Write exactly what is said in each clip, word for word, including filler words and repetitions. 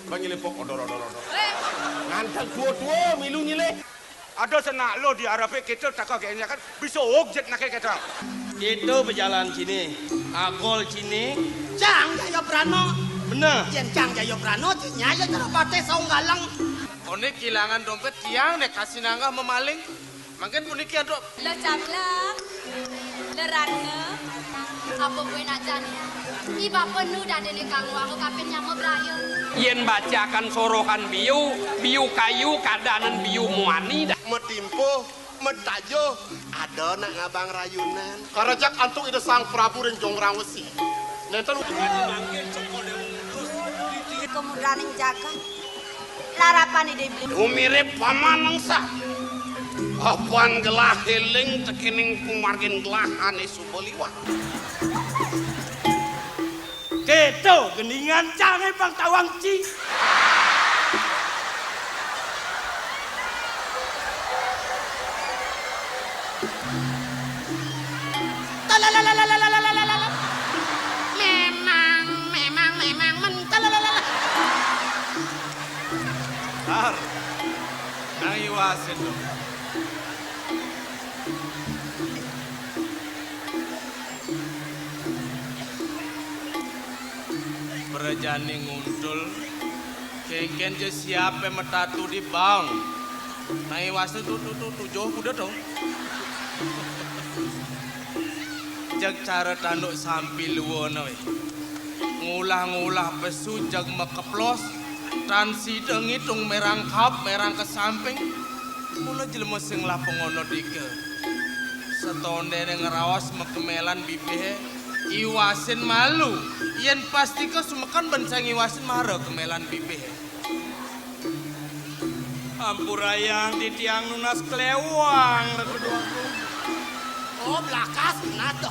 Bang nyilih pok odor, odor, odor. Nganteg tua-tua milu nyilih. Ada senak lo di arepe kita taka genya kan bisa ojek nake kita. Kita bejalan sini, agol sini. Cang Jaya Prana. Bener. Yen Cang Jaya Prana, nyaya cara patih saung galang. One kilangan dompet tiang dek kasih nanggah memaling. Mangkin puniki antuk. Lo Cabla, lo Ratna, apa buin ajan? I bapa nu dadene kang wau kapin nyama braya. Yen bacakan sorohan biu, biu kayu kadanen biu muani dah. Metimpuh, metajuh, ada nak ngabang rayunan. Karejak antuk Ida Sang Prabu ring Jonggrang Wesi. Nenten kemudraning jagat. Larapan Ida Iblis. Umirip paman nengsa. Apan gelah eling tekening pumargin gelah ane suba liwat. Keto gendingan cange pang tawang ci. Memang, memang, memang mental. Har. Nang iwasin dong. Prajane nguntul, kengken ja siape metatu di baong. Nang iwasne tu, tu, tu, tujuh kuda to. Jag cara tanduk sampi luwana we. Ngulah-ngulah pesu jag makeplos, tan sida ngitung merang kap, merang ke samping. Mula jelema sing lah pengono dika. Setondene ngraos makemelan bibihe, iwasin malu. Yen pastika sumekan ben sing iwasin mara kemelan bibihe. Ampurayang titiang nunas klewang, Ratu Déwagung. Oh, blakas, nah to.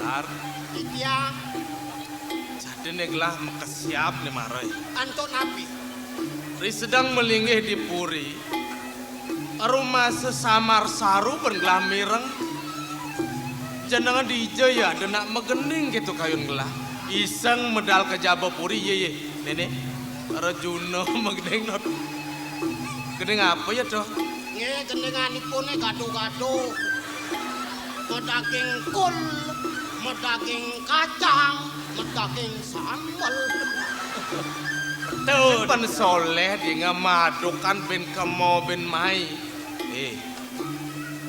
Tar. Titiang. Jadine gelah makesiab ne marai. Antuk napi? Ri sedeng malinggih di puri. Rumasa samar saru ben gelah mireng. Jenengan dija ya, ada nak magending gitu kayun gelah. Iseng medal ka jaba puri, ye, ye. Nene, Rejuna magending not. Gending apa ya, to? Nggih, gendinganipune gado-gado. Madaging kul, madaging kacang, madaging sambel. Betul. Sing pen soleh dia ngamadukan bin kemo bin mai. Eh,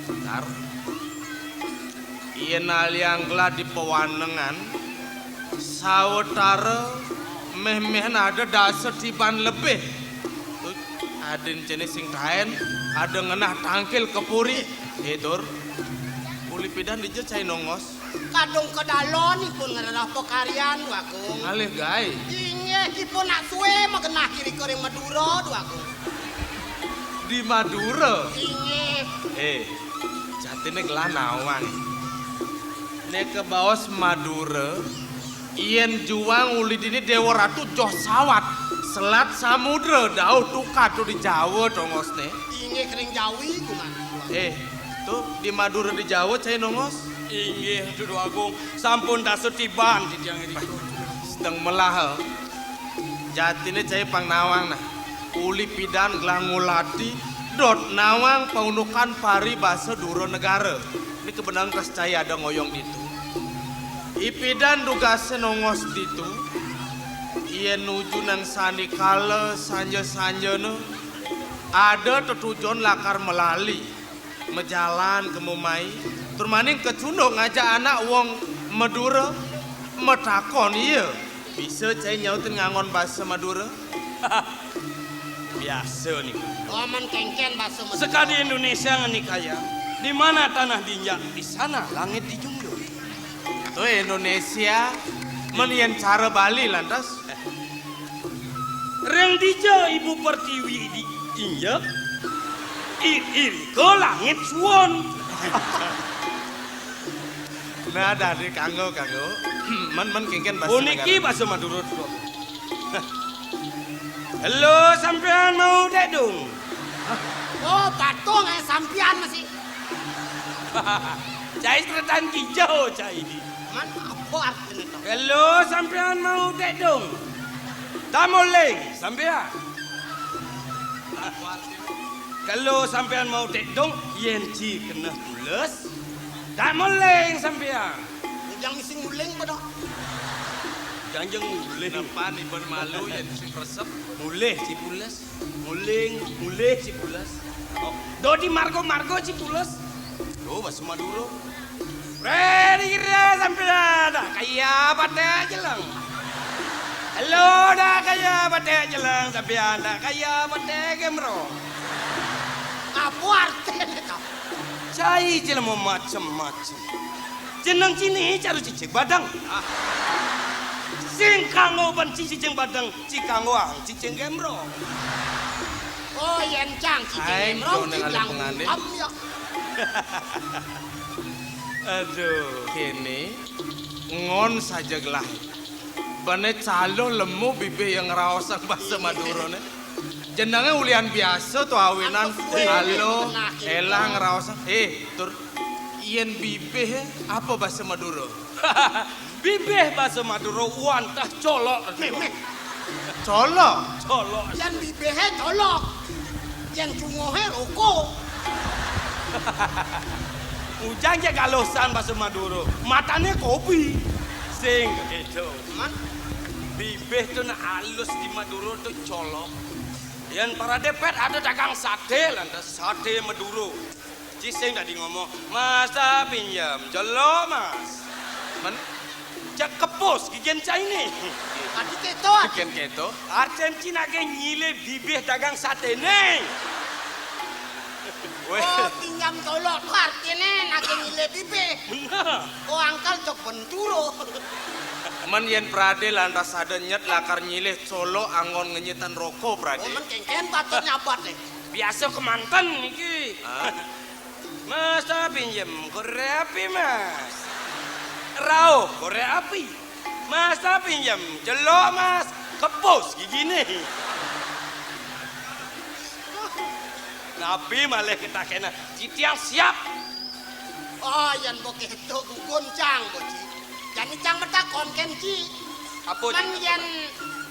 bentar. Yen aliang gelah di pewanengan, sawetara meh-mehan ada dasa tiban lebih. Adin jenis sing kaen, ada ngenah tangkil ke puri. Eh, Dur, uli pidan dija cai nongos? Kadung kedalon ipun ngeredah pekaryan, Wagung. Ngalih gae. Inggih, ipun nak suwe magenah kiri kering Madura, Wagung. Di Madura? Inggih. Eh, jatine gelah nawang. Nek kebaos Madura, yen juang uli dini Dewa Ratu joh sawat, selat samudra, dauh tukad tu di Jawa tongosne. Inggih kering Jawi, kuman. Eh, tu di Madura di Jawa cai nongos? Inggih, Dudu Agung, sampun dasa tiban titiang irika. Sedeng melah, eh. Jatine cai pang nawang nah. Uli pidan gelah ngulati dot nawang paundukan paribasa dura negara. Ini kebenang kas cai ada ngoyong ditu. Ipidan dugase nongos ditu. Yen nuju nang sandikala sanja-sanjana ada tetujon lakar melali. Majalan kemo mai, tur maning kecunduk ngajak anak wong Madura, matakon iya bisa cai nyautin ngangon basa Madura? Biasa nika. Oh, men kengken basa Madura. Sekadi Indonesia ngenikaya, di mana tanah diinjak, di sana langit dijunjung. To Indonesia, men yen cara Bali lantas. Ring dija ibu pertiwi diinjek, i-, irika langit suwun. Nah, dadi kanggo, kanggo. Men, men kengken basa. Puniki negara. Basa Madura, Duk. Halo, sampean mau dedung? Oh, patung, eh, sampean masih. Cai seretan kijau, cai. Man, apa artinya to? Halo, sampean mau dedung? Tamuling sampean. Kalau sampean mau tekdong, yen ci kena pules, tamuling sampean. Yang mesti nguling pada. Janjeng nguling. Depan iban malu yen sing resep. Mulih ci pules. Nguling, mulih ci pules. Oh, dodi margo-margo ci pules. Lho, basa Madura. Rere sampean dak kaya batek jeleng. Lho, dak kaya batek jeleng sampean, dak kaya batek gemro. Apa artine to? Cai jelema macem-macem. Jeneng cine caru cicing badeng. Ah. Sing kanggo ban cicing badeng, ci kanggo ang cicing gemro. Oh, yen cang cicing gemro, ci bilang am ya. Aduh, kene ngon saja gelah. Bene calo lemu bibih yang ngraosang basa Madurane. Jenenge ulian biasa to awinan. Halo, elang ngraosang. Eh, tur yen bibih apa basa Madura? Bibih basa Madura wantah colok. Meh, meh. Colok? Colok. Yen bibihe colok. Yen cungohe rokok. Ujang cek alusan basa Madura. Matane kopi. Sing kekedo. Man? Bibih to nek alus di Madura to colok. Yen parade pet ada dagang sate, lantas sate Madura. Ci sing dadi ngomong, "Mas, tak pinjam celok, Mas." Men? Cek kepus gigen caine. Adi keto, adi. Gigen keto. Arten ci nake nyilih bibih dagang satene. Weh. Oh, pinjam colok to artine nake nyilih bibih. Bener. Oh, angkal jok benturo. Men yen prade lantas ada nyet lakar nyilih colok anggon ngenyitan roko, prade. Oh, men kengken patut nyabat, eh. Biasa kemanten iki. Hah? Mas, tak pinjem korek api, Mas. Rauh korek api. Mas, tak pinjem celok, Mas. Kepus gigine. Napi malih ketakena? Titiang siap. Oh, yen begitu gugun cang, Boji. Jani cang metakon ken ci. Apa, Ci? Men yen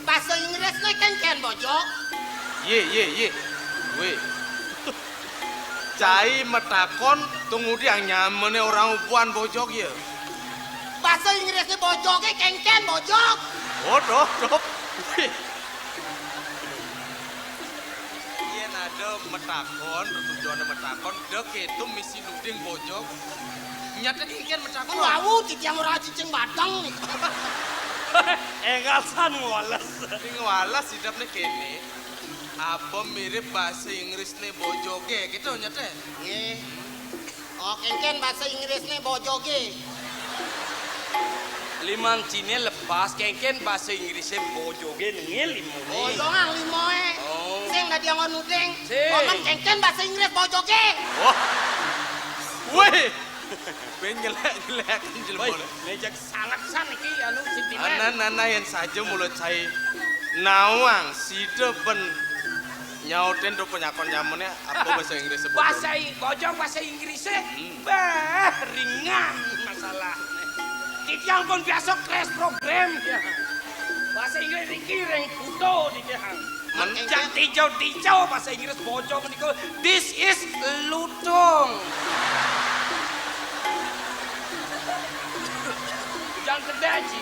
basa Inggrisne kengken bojog? Ye, ye, ye. Weh. Cai metakon, tunggu diang nyamene orang ubuan bojog ye. Basa Inggrisne bojoge kengken bojog. Oh, dok, dok. Weh. Yen ada metakon, tujuane metakon, dek itu misi nuding bojog. Nyata kengken metakon. Wau, titiang ora cicing batang nih. Enggal san ngwales. Sing ngwales idepne kene. Apa mirip bahasa Inggrisne bojoge gitu nyata? Nggih. Oh, kengken bahasa Inggrisne bojoge. Liman cine lepas, kengken bahasa Inggrisnya bojoge nengil limone. Oh, iya, ngang limoe. Oh. Sing dadi angon nuding. Sing. Komen kengken bahasa Inggris bojoge. Wah. Weh. Ben nyelek-nyelek jelema. Woi, mejak sangat san iki anu sentimen. Ana-ana yang saja mulut saya nawang sida ben nyautin do penyakon nyamene apa bahasa Inggris sebetulnya? Bahasa I-, bojog bahasa Inggris e. Hmm. Bah, ringan masalah. Titiang pun biasa crash program ya. Bahasa Inggris iki ring buta titiang. Men- Jan tijau-tijau bahasa Inggris bojog menika, "This is lutung." Jan kedai ji.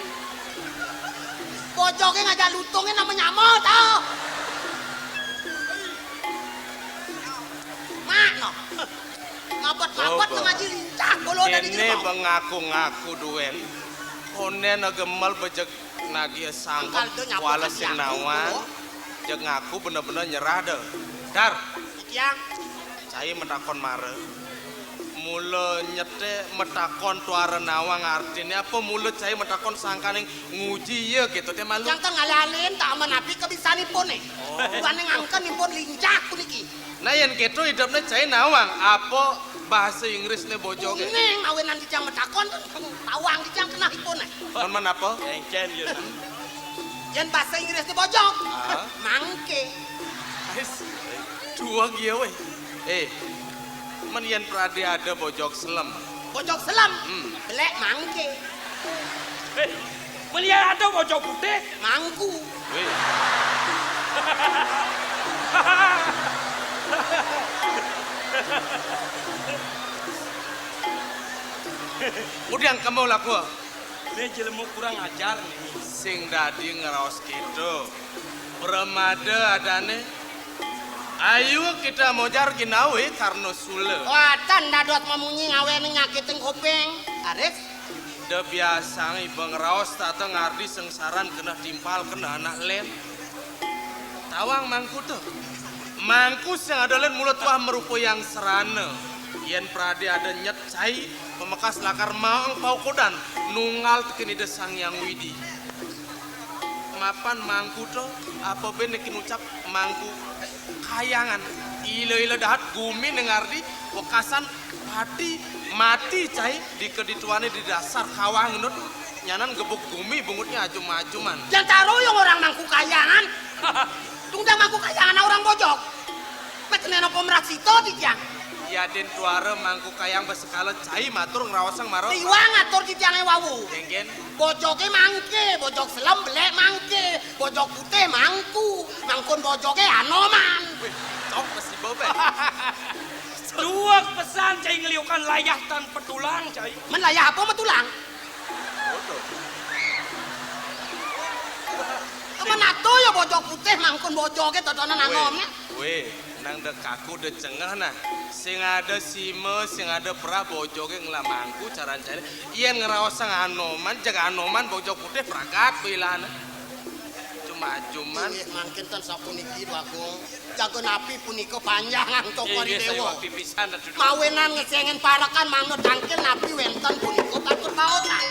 Bojoge ngajak lutunge nama-nama ta? Mak no. Ngabet-ngabet. Coba. Ngaji lincah bolo dari kene jero. Bang ngaku-ngaku duen. Konen gemel bejek nagih sanggup. Engkal do nyapu wales kaki sing aku, nawang. Bolo. Jeg ngaku bener-bener nyerah de. Dar. Iki yang. Cai metakon mare. Mula nyete metakon tuara nawang artine apa mula cai metakon sangkaning nguji ya gitu te malu. Yang kan ngalih-alihin tak aman api kebisanipun nih. Oh. Bukan yang angken impun lincah puniki. Nah, yen keto idepne cai nawang apa bahasa Inggrisne bojoge? Kuning, awenan tijang metakon, tawang tijang kenahipun, eh. Mon men apa? Engken ya. Yen bahasa Inggrisne bojog, ah, mangke. Ais, dua gia, weh. Eh, men yen prade ada bojog selem. Bojog selem? Hmm. Belek mangke. Eh, Melihat ada bojog putih, mangku. Wih. Udiang kemu lakua. Né jelema kurang ajar né. Sing dadi ngraos kéto. Pramada adané. Ayu kita mojar ginawi karna sula. Wah, tan dados mamunyi ngawéné nyakitin kuping. Aris. Da biasang iba ngraos tata ngardi sengsaran keneh timpal keneh anak lén. Tawang mangku to. Mangku sing ada lén mula tuah marupa yang serana. Yén pradé ada nyet cai, pamekas lakar maang paukudan nunggal tekén Ida Sang Hyang Widi. Mapan mangku to, apa bé né kinucap mangku kayangan. Ila-ila dahat gumi né ngardi, wekasan pati mati cai, dikadituané di dasar kawah ngenut, nyanan gebuk gumi bungutnya ajum-ajuman. Yang taruh yang orang mangku kayangan. Tunggang mangku kayangan orang bojog. Mecenen apa merasito titiang? Yadin tuara mangku kayang besekala cai matur ngraosang mara. Liwang atur titiangé wau. Kéngkén. Bojogé mangké, bojog selem belék mangké, bojog putih mangku, mangkun bojogé Anoman. Wih, cok mesti bobek. Duweg pesan cai ngeliukan layah tan petulang, cai. Men layah apa metulang? Waduh. Temen ato ya bojog putih mangkun bojogé totonan Anoman. Wéh, nang da kaku da cengeh nah. Sing ada sima, sing ada perah bojogé ngelah mangku caran-caran. Yén ngraosang Anoman, jeg Anoman bojog putih pragat bilana. Cuma-cuman. Inggih mangkin ten sapuniki, Bagong. Jaga napi punika panjang angka. Inggih, saya déwa. Wakti pisan, Ratu Déwa. Mawinan ngesengin parekan mangda tangkil napi wénten punika patut baosan.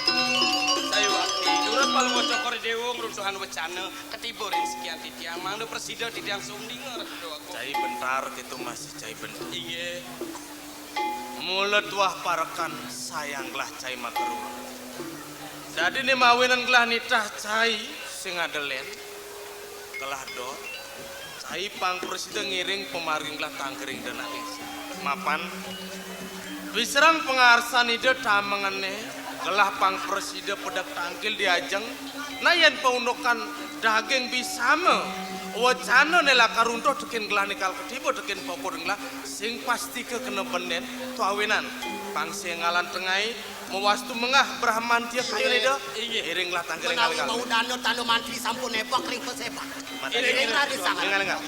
Saya wakti. Durus palungguh Cokor Déwa ngruntuhan wecana ketiba ring sikian titiang mangda prasida titiang sumdinga, Ratu Déwa. Cai bentar gitu masih cai bentar. Inggih. Mula tuah parekan sayang gelah cai makeruh. Dadi né mawinan gelah nitah cai sing ada lén. Gelah dot. Cai pang prasida ngiring pamargin gelah tangkil ring denai. Mapan. Pisereng pangarsan Ida tamengené gelah pang prasida pedek tangkil di ajeng. Nah yén paundukan daging bisama wecana né lakar runtuh tekén gelah né kal ketiba tekén pokok gelah sing pastika kena bendén tuawinan. Pang sing ngalan tengai mawastu menggah Brahmantia kayun Ida. Inggih. Iring gelah tangkil ring menawi kal. Mau dana tanda mantri sampun ebak ring pesebak. Mantri. Iring gelah di sangat. Enggak, enggak.